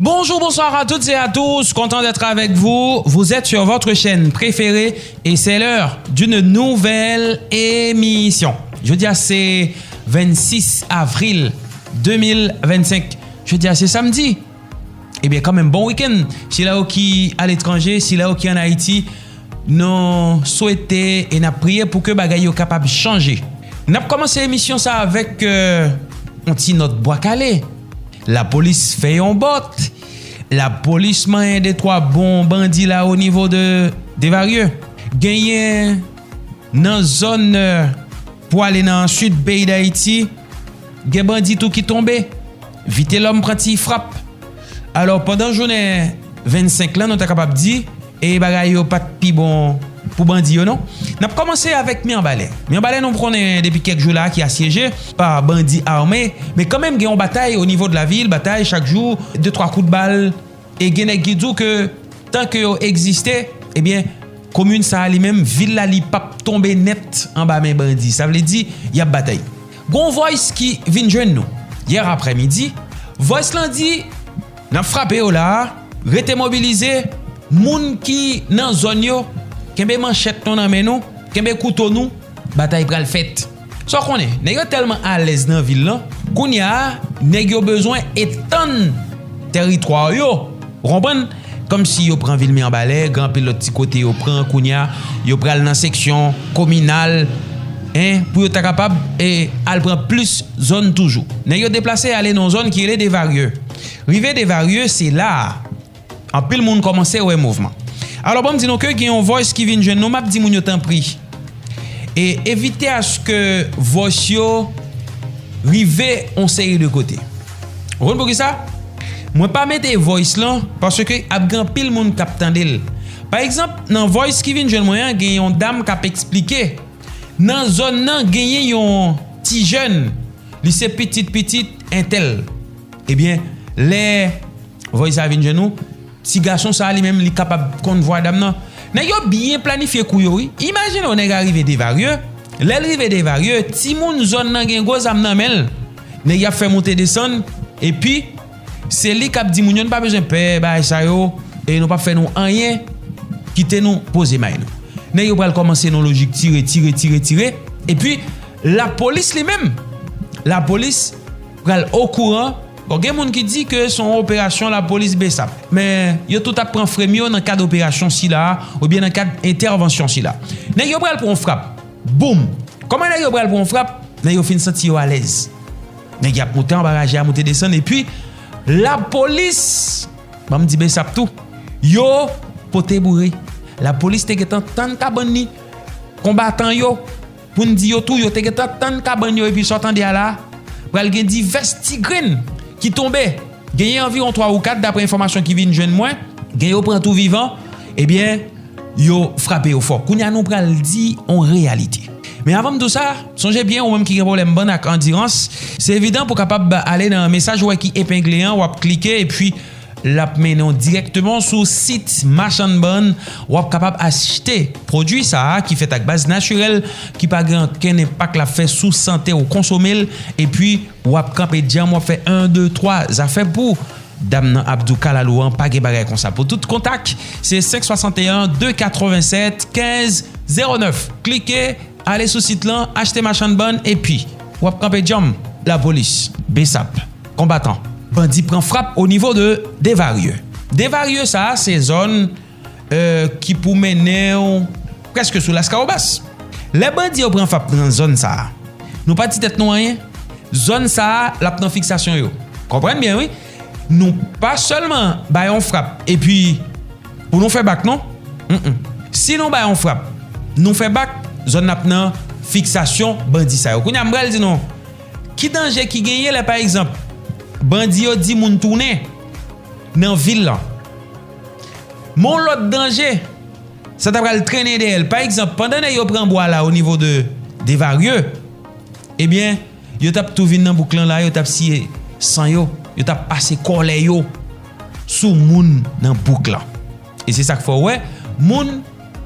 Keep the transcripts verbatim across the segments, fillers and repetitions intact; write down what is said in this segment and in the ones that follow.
Bonjour, bonsoir à toutes et à tous, content d'être avec vous. Vous êtes sur votre chaîne préférée et c'est l'heure d'une nouvelle émission. Jodi a se vennsis avril de mil vennsenk. Jodi a se samdi. Ebyen, kanmenm, bon wikenn. Sila yo ki aletranje, sila yo ki ann Ayiti, nou swete e n ap priye pou ke bagay yo kapab chanje. N ap kòmanse emisyon sa avèk, euh, yon ti nòt bwa kale. Lapolis fè yon bòt. Lapolis manyen de twa bon bandi la o nivo de, de Desvarieux. Genyen nan zòn, euh, pou ale nan sid peyi Dayiti, gen bandi tou ki tonbe. Vitelòm pran ti frap. Alò, pandan jounen vennsenk lan, nou ta kapab di, e bagay yo pa t pi bon pou bandi yo, non. N ap kòmanse avèk Mirebalais. Mirebalais, nou konnen depi kèk jou la ki asyeje pa bandi ame, men kanmenm gen yon batay o nivo de lavil, batay chak jou, de twa kout bal, e gen nèg ki di w ke tan ke yo egziste, ebyen, komin sa a li menm, vil la, li p ap tonbe nèt anba men bandi. Sa vle di, y ap batay. Gon voice ki vin jwenn nou yè aprèmidi. Voice lan di, n ap frape yo la a, rete mobilize, moun ki nan zòn yo, kenbe manchèt nou nan men nou, kenbe kouto nou, batay pral fèt. Sa w konnen, nèg yo tèlman alèz nan vil lan, kounye a, nèg yo bezwen etann tèritwa yo. Ou konprann? Kòmsi yo pran vil Mirebalais, gen anpil lòt ti kote yo pran, kounye a, yo pral nan seksyon kominal, en, pou yo ta kapab, e, al pran plis zòn toujou. Nèg yo deplase ale nan yon zòn ki rele Desvarieux. Rive Desvarieux, se la a. Anpil moun kòmanse wè mouvman. Alò, ban m di nou ke gen yon voice ki vin jwenn nou, m ap di moun yo tanpri, e evite aske voice yo rive yon seri de kote. Ou konn poukisa? Mwen pa mete voice lan paske ap gen anpil moun k ap tande l. Pa egzanp, nan voice ki vin jwenn mwen an, gen yon dam k ap eksplike, nan zòn nan genyen yon ti jèn, li se pitit pitit entèl. Ebyen, lè voice sa vin jwenn nou, ti gason sa li menm li kapab konn vwa dam nan. Nèg yo byen planifye kou yo, wi. Imajine w nèg a rive Desvarieux. Lè l rive Desvarieux, timoun zòn nan gen gwo zam nan men l. Nèg y ap fè moute desann, epi se li k ap di moun yo, nou pa bezwen pè bagay sa yo, e nou p ap fè nou anyen, kite nou poze may nou. Nèg yo pral kòmanse nan lojik tire, tire, tire, tire, epi lapolis li menm, lapolis pral okouran. Bon, gen moun ki di ke se yon operasyon lapolis BSAP, men yo tout ap pran frem yo nan kad operasyon sila a, oubyen nan kad entèvansyon sila. Nèg yo pral pran yon frap. Boum! Kòman nèg yo pral pran yon frap? Nèg yo fin santi yo alèz. Nèg y ap moute anba raje a, moute desann, epi lapolis, ban m di BSAP tou, yo pote boure. Lapolis te gentan tann kabann li. Konbatan yo, pou n di yo tou, yo te gentan tann kabann yo, epi sa w tande a la, pral gen divès ti grenn ki tonbe. Genyen anviwon twa ou kat, daprè enfòmasyon ki vin jwenn mwen, gen yo pran tou vivan, ebyen, yo frape yo fò. Kounye a, nou pral di yon reyalite. Men avan m di w sa, sonje byen, ou menm ki gen pwoblèm bann ak andirans, se evidan pou w kapab ale nan mesaj ou wè ki epengle an, w ap klike, epi l ap mennen w dirèkteman sou sit Machann Bann. W ap kapab achte pwodui sa a ki fèt ak baz natirèl, ki pa gen okenn enpak l ap fè sou sante w. Konsome l, epi w ap kanpe djanm, w ap fè en, de, twa zafè pou dam nan ap di w kalalou an, pa gen bagay konsa. Pou tout kontak, se senk swasanteyen, de katrevennsèt, kenz, zewo nèf. Klike, ale sou sit lan, achte Machann Bann, epi w ap kanpe djanm. Lapolis, BSAP, konbatan, bandi pran frap o nivo de Desvarieux. Desvarieux sa a, se zòn, euh, ki pou mennen w prèske sou Laskawobas. Lè bandi yo pran frap nan zòn sa a, nou pa di tèt nou anyen. Zòn sa a, l ap nan fiksasyon yo. Konprann byen, wi. Nou pa sèlman bay yon frap, epi pou nou fè bak, non. Mm-mm. Si nou bay yon frap, nou fè bak, zòn nan ap nan fiksasyon bandi sa yo. Kounye a, m pral di nou, ki danje ki genyen lè, pa egzanp, bandi yo di moun tounen nan vil lan? Men yon lòt danje, sa ta pral trennen dèyè l. Pa egzanp, pandan nèg yo pran bwa la o nivo de, de Desvarieux, ebyen, yo t ap tou vin nan bouk lan la, yo t ap siye san yo, yo t ap pase kòlè yo sou moun nan bouk lan. E se sa k fè w wè, moun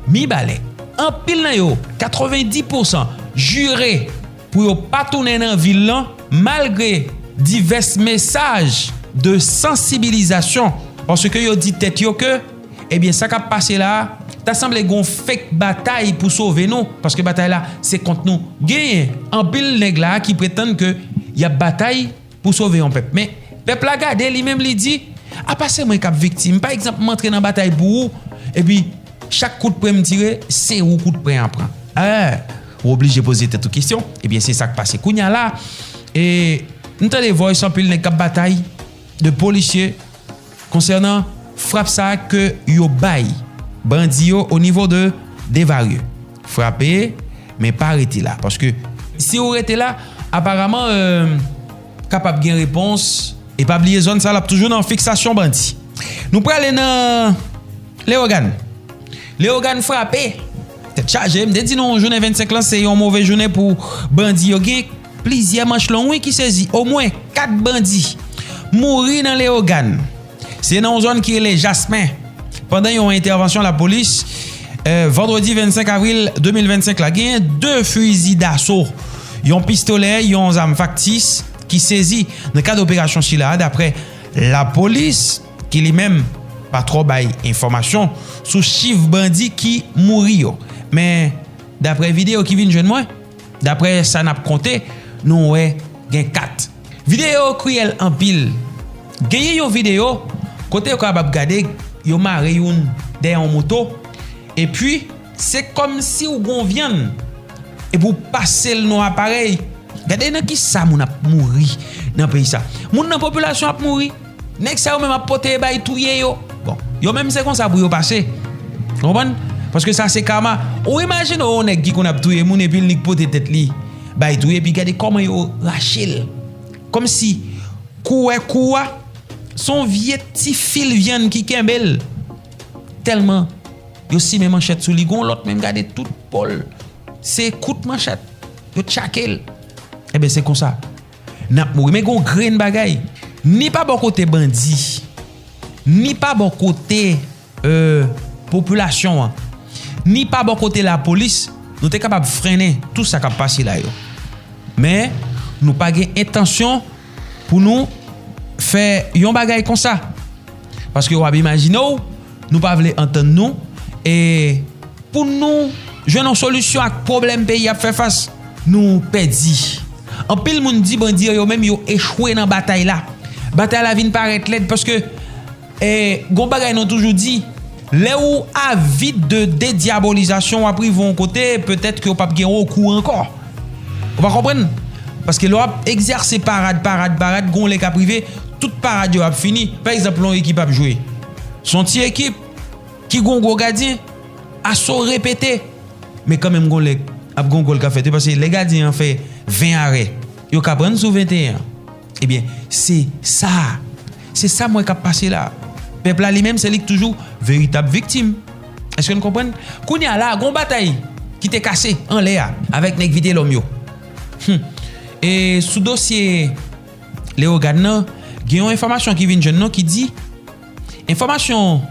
Mibalè, anpil nan yo, katrevenndis pousan, jire pou yo pa tounen nan vil lan, malgre divès mesaj de sansibilizasyon, paske yo di tèt yo ke, ebyen, sa k ap pase la a, ta sanble gon fake batay pou sove nou, paske batay la, se kont nou. Genyen anpil nèg la a ki pretann ke y ap batay pou sove yon pèp. Men, pèp la gade, li menm li di, apa se mwen k ap viktim. Pa egzanp, m antre nan batay pou ou, epi chak kout pwen m tire, se ou kout pwen an pran. Ah, ou oblije poze tèt ou kesyon. Ebyen, se sa k pase kounye a la. E m tande voice anpil nèg k ap batay, de polisye, konsènan frap sa a ke yo bay bandi yo o nivo de Desvarieux. Frape, men pa rete la. Paske si ou rete la, aparaman, euh, kapab gen repons. E pa bliye zòn sa l ap toujou nan fiksasyon bandi. Nou prale nan Leyogàn. Leyogàn frape. Tèt chaje, m te di nou jounen vennsenk lan se yon move jounen pou bandi yo. Gen plizyè manch long, wi, ki sezi. Omwen kat bandi mouri nan Leyogàn. Se nan yon zòn ki rele Jasmen. Pandan yon entèvansyon lapolis, eh, vandredi vennsenk avril de mil vennsenk la, genyen de fizi daso, yon pistolè, yon zam faktis ki sezi nan kad operasyon sila a, daprè lapolis, ki li menm pa twò bay enfòmasyon sou chif bandi ki mouri yo. Men, daprè videyo ki vin jwenn mwen, daprè sa n ap konte, nou wè gen kat. Videyo kriyèl anpil. Genyen yon videyo kote yo kapab gade yo mare youn dèyè yon moto, epi se kòmsi w gon vyann epi w pase l nan aparèy. Gade nan kisa moun ap mouri nan peyi sa. Moun nan popilasyon ap mouri. Nèg sa yo menm ap pote bay touye yo. Bon, yo menm se konsa pou yo pase. Ou konprann? Paske sa se kama. Ou imajine w yon nèg ki konn ap touye moun epi l nik pote tèt li bay touye, epi gade kòman yo rache l. Kòmsi kou wè kou a, se yon vye ti fil vyann ki kenbe l. Tèlman yo simen manchèt sou li, gon lòt menm gade tout po l. Se kout manchèt. Yo tchake l. Ebyen, se konsa. N ap mouri. Men gon grenn bagay. Ni pa bò kote bandi, ni pa bò kote, euh, popilasyon an, ni pa bò kote lapolis, nou te kapab frennen tout sa k ap pase la yo. Men, nou pa gen entansyon pou nou fè yon bagay konsa. Paske w ap imajine w, nou pa vle antann nou, e pou nou jwenn yon solisyon ak pwoblèm peyi ap fè fas, nou pèdi. Anpil moun di bandi yo menm yo echwe nan batay la. Batay la vin parèt lèd paske, e, gon bagay nou toujou di, lè ou avid de dedyabolizasyon, w ap rive yon kote, petèt ke w p ap gen rekou ankò. Ou pa konprann? Paske lè w ap egzèse parad, parad, parad, gon lè k ap rive, tout parad yo ap fini. Pa egzanp, yon ekip ap jwe. Se yon ti ekip ki gon gwo gadyen, aso repete. Men kanmenm gon lè ap gon gòl k ap fèt wi, paske lè gadyen an fè ven arè, yo ka pran sou venteyen an. Ebyen, se sa. Se sa m wè k ap pase la. Pèp la li menm, se li k toujou veritab viktim. Èske n konprann? Kounye a la, gon batay ki te kase anlè a avèk nèg Vitelòm yo. Hmm. E sou dosye Leyogàn nan, gen yon enfòmasyon ki vin jwenn nou ki di, enfòmasyon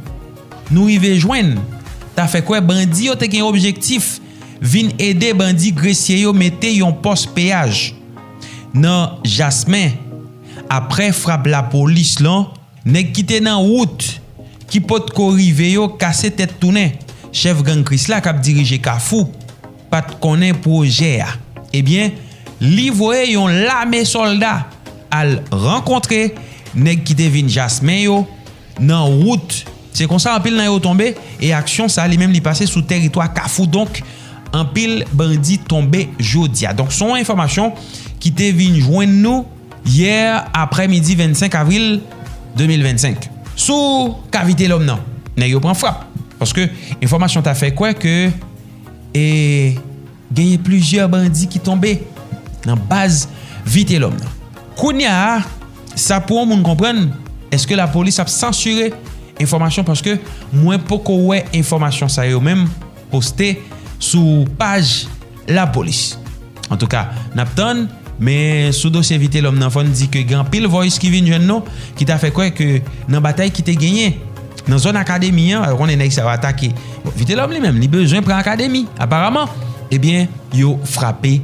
nou rive jwenn ta fè kwè bandi yo te gen objektif vin ede bandi Gresye yo mete yon pòs peyaj nan Jasmen. Aprè frap lapolis lan, nèg ki te nan wout ki potko rive yo kase tèt tounen. Chèf gang Krisla k ap dirije Kafou pa t konnen pwojè a. Ebyen, li voye yon lame sòlda al rankontre nèg ki te vin Jasmen yo nan wout. Se konsa anpil nan yo tonbe, e aksyon sa li menm li pase sou tèritwa Kafou. Donk, anpil bandi tonbe jodi a. Donk, se yon enfòmasyon ki te vin jwenn nou yè aprèmidi vennsenk avril de mil vennsenk. Sou ka Vitelòm nan, nèg yo pran frap. Paske enfòmasyon ta fè kwè ke, e, genyen plizyè bandi ki tonbe nan baz Vitelòm nan. Kounye a, sa pou yon moun konprann, èske lapolis ap sansire enfòmasyon? Paske mwen poko wè enfòmasyon sa yo menm poste sou paj lapolis. Antouka, n ap tann, men sou dosye Vitelòm nan, fò n di ke gen anpil voice ki vin jwenn nou, ki ta fè kwè ke nan batay ki te genyen nan zòn akademi an, ou konnen nèg sa yo atake. Bon, Vitelòm li menm, li bezwen pran akademi, aparaman. Ebyen, yo frape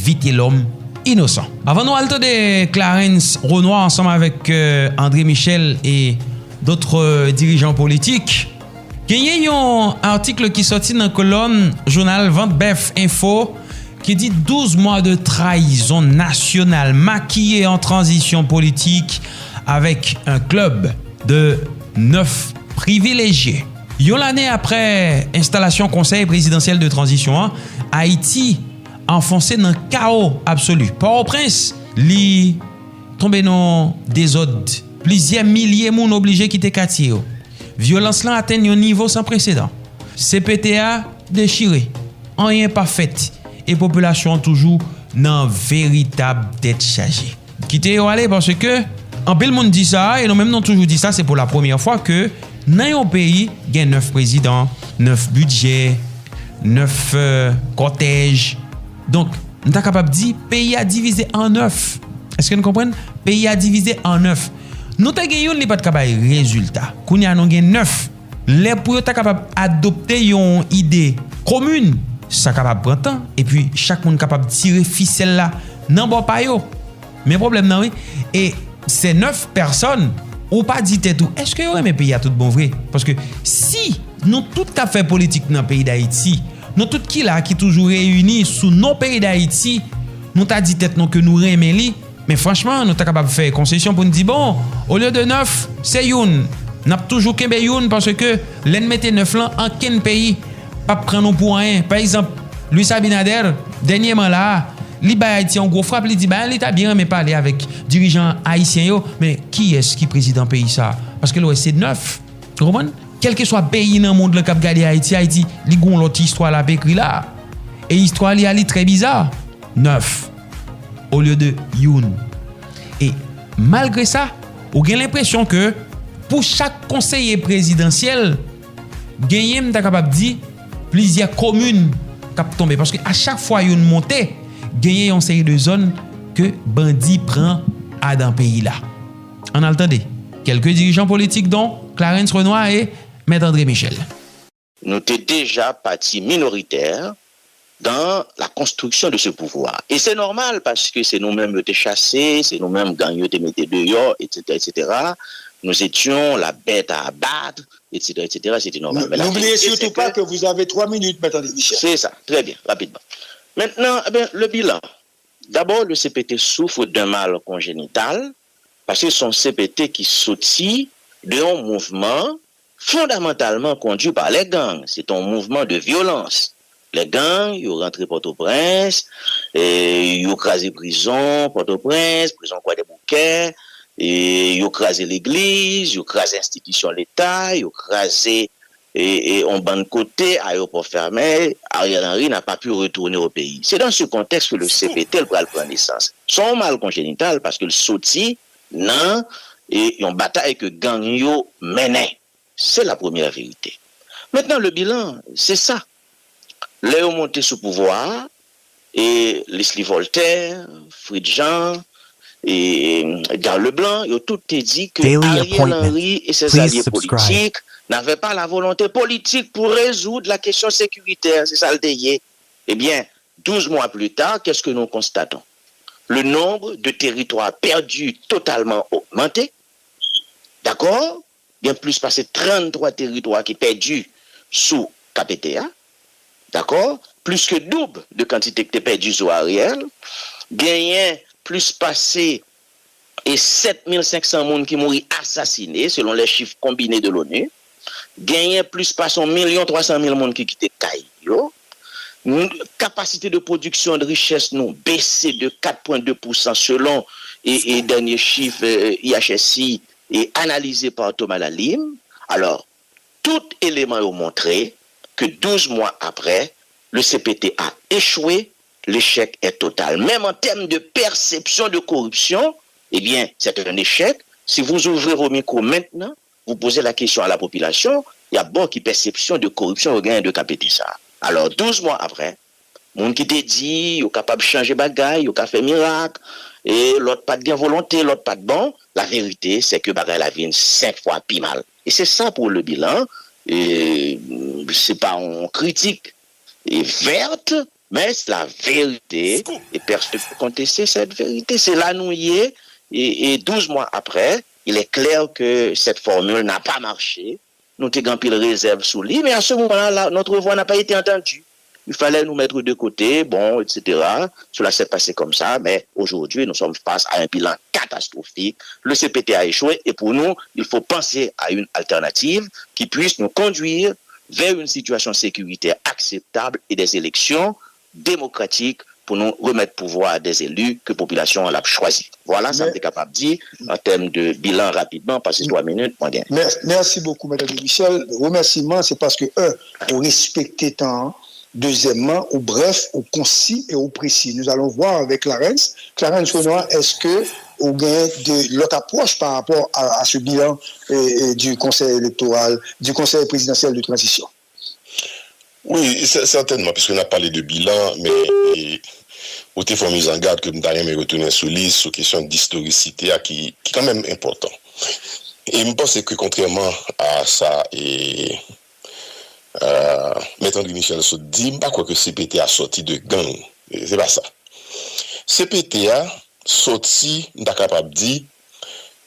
Vitelòm inosan. Avan nou al tande Clarens Renois ansanm avèk, euh, André Michel et d'autres, euh, dirigeants politiques, genyen yon atik ki soti nan kolòn jounal Vant Bèf Enfo ki di: douze mois de trahison nationale maquillée en transition politique avec un club de neuf privilégiés. Yon lane apre enstalasyon Konsèy Prezidansyèl de Tranzisyon an, Ayiti anfonse nan kawo absoli. Pòtoprens, li tonbe nan dezòd. Plizyè milye moun oblije kite katye yo. Vyolans lan atenn yon nivo san presedan. C P T a dechire. Anyen pa fèt. E popilasyon an toujou nan veritab tèt chaje. Kite yo ale, paske anpil moun di sa, e nou menm nou toujou di sa, se pou la premyè fwa ke nan yon peyi, gen nèf prezidan, nèf bidjè, nèf, euh, kòtèj. Donk, nou ta kapab di, peyi a divize an nèf. Èske nou konprann? Peyi a divize an nèf. Nou te gen youn, li pa t ka bay rezilta. Kounye a, nou gen nèf. Lè pou yo ta kapab adopte yon ide komin, sa kapab pran tan, epi chak moun kapab tire fisèl la nan bò pa yo. Men pwoblèm nan, wi. E se nèf pèsòn, ou pa di tèt ou, èske yo renmen peyi a tout bon vre? Paske si nou tout k ap fè politik nan peyi Dayiti, nou tout ki la, ki toujou reyini sou non peyi Dayiti, nou ta di tèt nou ke nou renmen li, men franchman, nou ta kapab fè konsesyon pou n di, bon, olye de nèf, se youn. N ap toujou kenbe youn, paske lè n mete nèf lan, ankenn peyi p ap pran nou pou anyen. Pa egzanp, Luis Abinader, dènyèman la a, li bay Ayiti yon gwo frap, li di, ben, li ta byen renmen pale avèk dirijan ayisyen yo, men kiyès ki prezidan peyi sa a? Paske l wè se nèf. Ou konprann? Kèlkeswa peyi nan mond lan k ap gade Ayiti, Ayiti, li gen yon lòt istwa l ap ekri la. E istwa li a, li trè biza. Nèf olye de youn. E malgre sa, ou gen lenpresyon ke pou chak konseye prezidansyèl, genyen, m ta kapab di, plizyè komin k ap tonbe. Paske a chak fwa youn monte, genyen yon seri de zòn ke bandi pran adan peyi la. Ann al tande kèlke dirijan politik, dont Clarens Renois e Mèt André Michel. Nous étions déjà parti minoritaire dans la construction de ce pouvoir. Et c'est normal parce que c'est nous-mêmes qui étions chassés, c'est nous-mêmes gang yo te mete dehors, et cetera, et cetera. Nous étions la bête à abattre, et cetera, et cetera. C'était normal. Mais la N'oubliez vérité, c'est surtout pas que que vous avez trois minutes, Maître André Michel. C'est ça, très bien, rapidement. Maintenant, eh bien, le bilan. D'abord, le C P T souffre d'un mal congénital, parce que c'est un C P T qui sortit d'un mouvement fondamentalement conduit par les gangs. C'est un mouvement de violence. Les gangs, ils ont rentré Port-au-Prince, et ils ont crasé prison Port-au-Prince, prison Croix des Bouquets, et ils ont crasé l'église, ils ont crasé institution l'État, ils ont crasé e, e yon bann kote, ayewopò fèmen, Ariel Henry n'a pas pu retourner au pays. C'est dans ce contexte que le C P T pral pran nesans. Se yon mal congénital paske l soti nan e, yon batay ke gang yo mennen. C'est la première vérité. Maintenant, le bilan, c'est ça. Lè yo monte sou pouvwa a, e Leslie Voltaire, Fritz Jean, e Edgar Leblanc, yo tout te di ke Ariel Henry et ses alliés politiques n'avaient pas la volonté politique pour résoudre la question sécuritaire. C'est ça le déyé. Eh bien, douze mois plus tard, qu'est-ce que nous constatons? Le nombre de territoires perdus totalement augmenté. D'accord? Gen plis pase trannntwa teritwa ki pèdi sou K P T a, dakò? Plis ke doub de kantite ki te pèdi sou Ariel. Genyen plis pase e sèt mil senk san moun ki mouri asasine, selon les chiffres combinés de l'ONU. Genyen plis pase yon milyon twa san mil moun ki kite kay yo. Kapasite de pwodiksyon de richès nou bese de kat pwen de pousan selon e, e dènye chif e, I H S I e analize pa Thomas Lalime. Alò, tout eleman yo montre ke douz mwa apre, le C P T a echwe, lechèk è total. Menm an tèm de pèsepsyon de koripsyon, ebyen, c'est un échec. Si vous ouvrez vos micros maintenant, vous posez la question à la population, y ap ba w ki pèsepsyon de koripsyon yo genyen de K P T sa a. Alò, douz mwa apre, moun ki te di yo kapab chanje bagay, yo ka fè mirak, e lòt pa t gen volonte, lòt pa t bon, la verite se ke bagay la vin senk fwa pi mal. E se sa pou le bilan, e se pa yon kritik e vèt, Mais la vérité, et personne ne peut contester cette vérité, c'est là nous y est, et, et douze mois après, il est clair que cette formule n'a pas marché. Nous avons pile réserve sous lui, mais à ce moment-là, notre voix n'a pas été entendue. Il fallait nous mettre de côté, bon, et cetera. Cela s'est passé comme ça, mais aujourd'hui, nous sommes face à un bilan catastrophique. Le C P T a échoué et pour nous, il faut penser à une alternative qui puisse nous conduire vers une situation sécuritaire acceptable et des élections démocratiques pour nous remettre pouvoir à des élus que la population a choisi. Voilà ce que je suis capable de dire en termes de bilan rapidement, parce que trois minutes, mwen gen. Merci beaucoup, Mèt André Michel. Remerciement, c'est parce que, un, ou respekte tan an. Deuxièmement, ou bref, ou concis et ou précis. Nous allons voir avec Clarence. Clarence Renois, est-ce que ou gen de l'autre approche par rapport à, à ce bilan euh, euh, du Conseil électoral, du Conseil présidentiel de transition? Wi, sètènman, piske n ap pale de bilan, men ou te fè yon mizangad ke m ta renmen retounen sou li, sou kesyon distorisite a ki, ki kanmenm enpòtan. E m panse ke kontrèman a sa e, Mèt André Michel sot di, m pa kwè ke C P T a sòti de gang. Se pa sa. C P T a sòti, m ta kapab di,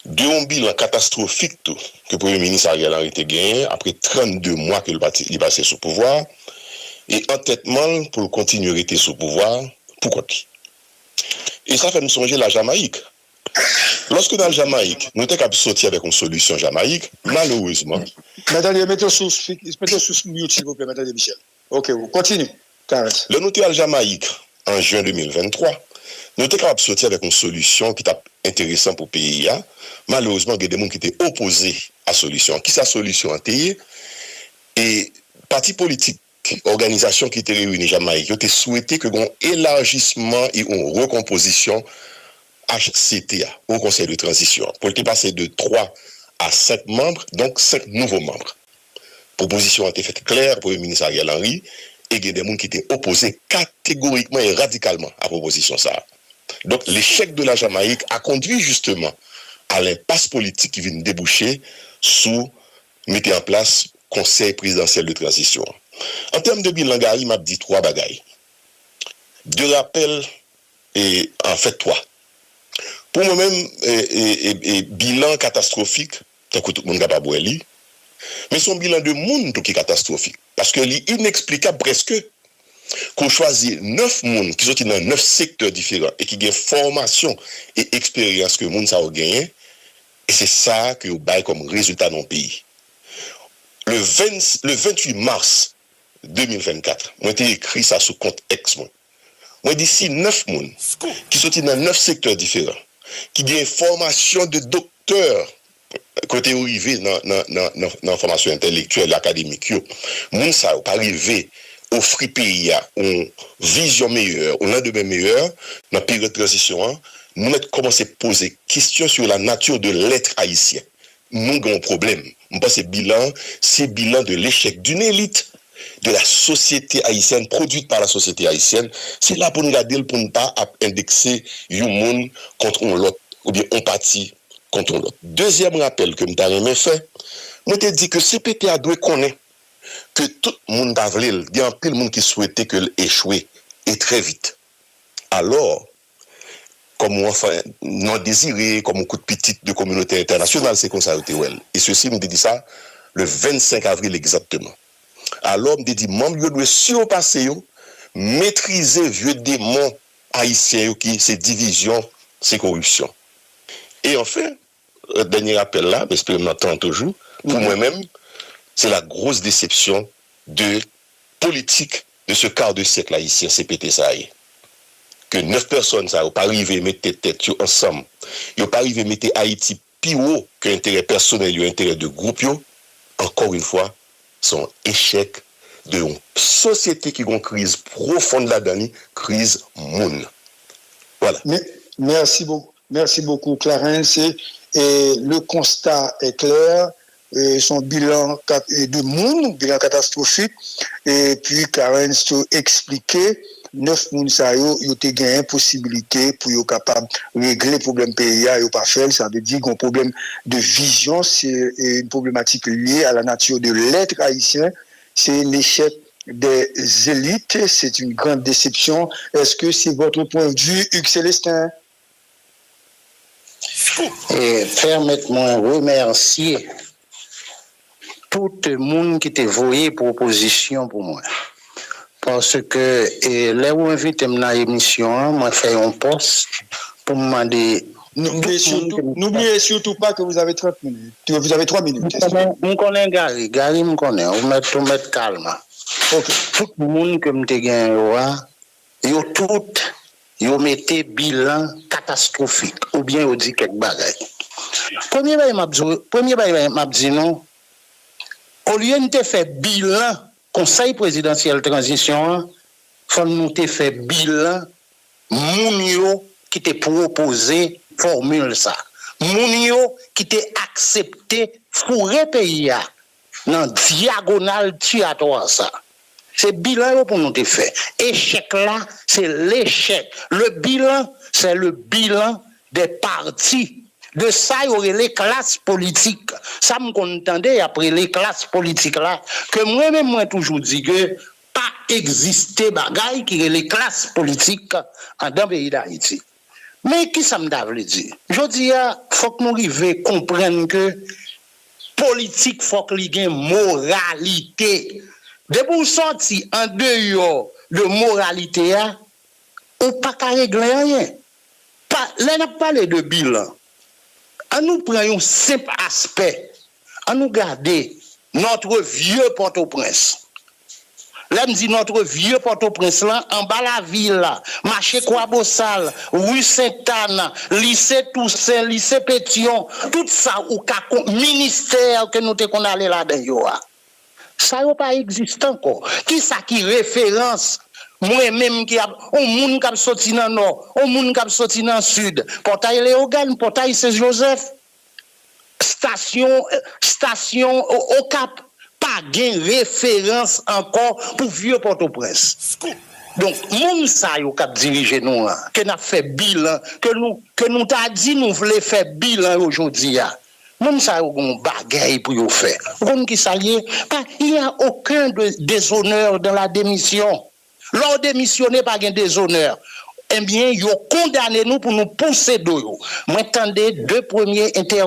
de yon bilan katastwofik tou ke Premye Minis Ariel Henry te genyen apre trannde mwa ke li pase sou pouvwa a, e antètman l pou l kontinye rete sou pouvwa a pou kont li. E sa fè m sonje Lajamayik. Lòske n al Jamayik, nou te kab sòti avèk yon solisyon Jamayik, malerezman. Mèt André, mete w sou mute, silvouplè, Mèt André Michel. Ok, ou kontinye. Clarence. Lè nou te al Jamayik an jen de mil venntwa, nou te kapab soti avèk yon solisyon ki t ap enteresan pou peyi a. Malerezman, gen de moun ki te opoze a solisyon an. Kisa solisyon an te ye? E pati politik, òganizasyon ki te reyini Jamayik yo te swete ke gen yon elajisman e yon rekonpozisyon H C T a, Haut Conseil de Transition an, pou l te pase de twa a senk manm, donk senk nouvo manm. Pwopozisyon an te fèt klè a Premye Minis Ariel Henry, e gen de moun ki te opoze kategorikman e radikalman a pwopozisyon sa a. Donk, lechèk de la Jamayik a kondwi jisteman a lenpas politik ki vin debouche sou mete an plas Konsèy Prezidansyèl de Tranzisyon an. An tèm de bilan, Gary, m ap di twa bagay. De rapèl, e, anfèt, twa. Pou mwen menm, e, e, e, e, bilan katastwofik, tankou tout moun kapab wè li, men se yon bilan de moun tou ki katastwofik. Paske li ineksplikab prèske ke w chwazi nèf moun ki soti nan nèf sektè diferan e ki gen fòmasyon e eksperyans ke moun sa yo genyen, e se sa ke yo bay kòm rezilta nan yon peyi. Le ven, le venntuit mas de mil vennkat, mwen te ekri sa sou kont X mwen. Mwen di si nèf moun ki soti nan nèf sektè diferan, ki gen fòmasyon de doktè kote yo rive nan, nan, nan, nan, nan fòmasyon entèlektyèl, akademik yo, moun sa yo pa rive ofri peyi a yon vizyon meyè, yon landemen meyè nan peryòd tranzisyon an, nou mèt kòmanse poze kesyon sur la nature de l'être haïtien. Nou gen yon pwoblèm. M panse bilan an, se bilan de l'échec d'une élite de la société haïtienne, produite par la société haïtienne. Se la pou n gade l, pou n pa ap endekse yon moun kont yon lòt, oubyen yon pati kont yon lòt. Dezyèm rapèl ke m ta renmen fè, mwen te di ke C P T a dwe konnen ke tout moun pa vle l, gen anpil moun ki swete ke l echwe, e trè vit. Alò, kòm yon anfan non dezire, kòm yon kout pitit de kominote entènasyonal, se konsa yo te wè l. E sesi, m te di sa le vennsenk avril egzakteman. Alò, m te di manm yo dwe sipase yo, metrize vye demon ayisyen yo ki se divizyon, se koripsyon. E anfen, dènye rapèl la, m espere m nan tan toujou, pou mwen menm, se la grosse déception de politique de ce quart de siècle haïtien, C P T sa a ye. Ke nèf pèsòn sa yo pa rive mete tèt yo ansanm, yo pa rive mete Ayiti pi wo ke enterè pèsonèl yo, enterè de gwoup yo, encore une fois, se yon echèk de yon sosyete ki gen yon kriz pwofon ladan li, kriz moun. Vwala. Merci beaucoup. Merci beaucoup, Clarence. Et le constat est clair. Euh, son bilan de moun, bilan katastwofik. Epi Clarence tou eksplike nèf moun sa yo, yo te genyen posibilite pou yo kapab regle pwoblèm peyi a, yo pa fè l. Sa vle di gen yon pwoblèm de vizyon, se yon pwoblematik lye a la nature de l'être haïtien, se lechèk des élites, c'est une grande déception. Est-ce que c'est votre point de vue, Hugues Célestin? E pèmèt mwen remèsye tout moun ki te voye pwopozisyon pou mwen. Paske e, lè ou envite m nan emisyon an, mwen fè yon pòs pou m mande N'oubliez surtout, n'oubliez surtout pas que vous avez trente minutes. Que vous avez trois minutes. Excusez. M konnen Gary, Gary m konnen, ou mèt ou mèt kalm. Ok. Tout moun ke m te gen yo a, yo tout, yo mete bilan katastwofik, oubyen yo di kèk bagay. Premye bagay m ap di, premye bagay m ap di nou, olye n te fè bilan Konsèy Prezidansyèl Tranzisyon an, fò nou te fè bilan moun yo ki te pwopoze fòmil sa. Moun yo ki te aksepte foure peyi a nan dyagonal tiyatwa sa. Se bilan yo pou nou te fè. Echèk la, se lechèk. Le bilan, c'est le bilan des partis, de sa yo rele klas politik. Sa m konn tande y ap rele klas politik la, ke mwen menm mwen toujou di ke pa egziste bagay ki rele klas politik andan peyi Dayiti. Men kisa m ta vle di? Jodi a, fòk nou rive konprann ke politik fòk li gen moralite. Depi w sòti andeyò de moralite a, ou pa ka regle anyen. Pa, lè n ap pale de bilan, an nou pran yon senp aspè. An nou gade notre vieux Pòtoprens. Lè m di notre vieux Pòtoprens lan, anba lavil la, mache Kwabosal, ri Sentàn, lise Tousen, lise Petyon, tout sa ou ka kon, ministè ke nou te konn ale ladan yo a. Sa yo pa egziste ankò. Kisa ki referans? Mwen menm ki ap, yon moun k ap soti nan nò, yon moun k ap soti nan sid, Pòtay Leyogàn, Pòtay Sen Jozèf, stasyon, stasyon Okap, pa gen referans ankò pou vye Pòtoprens. Donk, moun sa yo k ap dirije nou an, ke n ap fè bilan, ke nou, ke nou ta di nou vle fè bilan yo jodi a, moun sa yo gen yon bagay pou yo fè. Ou konn kisa l ye? Pa, il y a aucun de, déshonneur dans la démission. Lè w demisyone, pa gen dezonè. Ebyen, yo kondane nou pou nou pouse do yo. Mwen tande de premye entè,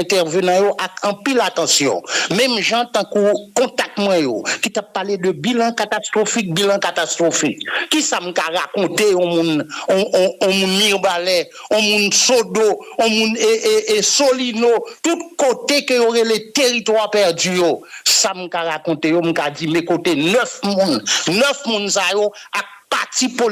entèvenan yo ak anpil atansyon. Menm jan tankou kontak mwen yo, ki t ap pale de bilan katastwofik, bilan katastwofik. Kisa m ka rakonte yon moun, yon, yon, yon moun Mibalè, yon moun Sodo, yon moun e, e, e Solino, tout kote ke yo rele teritwa pèdi yo? Sa m ka rakonte yo, m ka di, men kote nèf moun, nèf moun sa yo ak pati politik.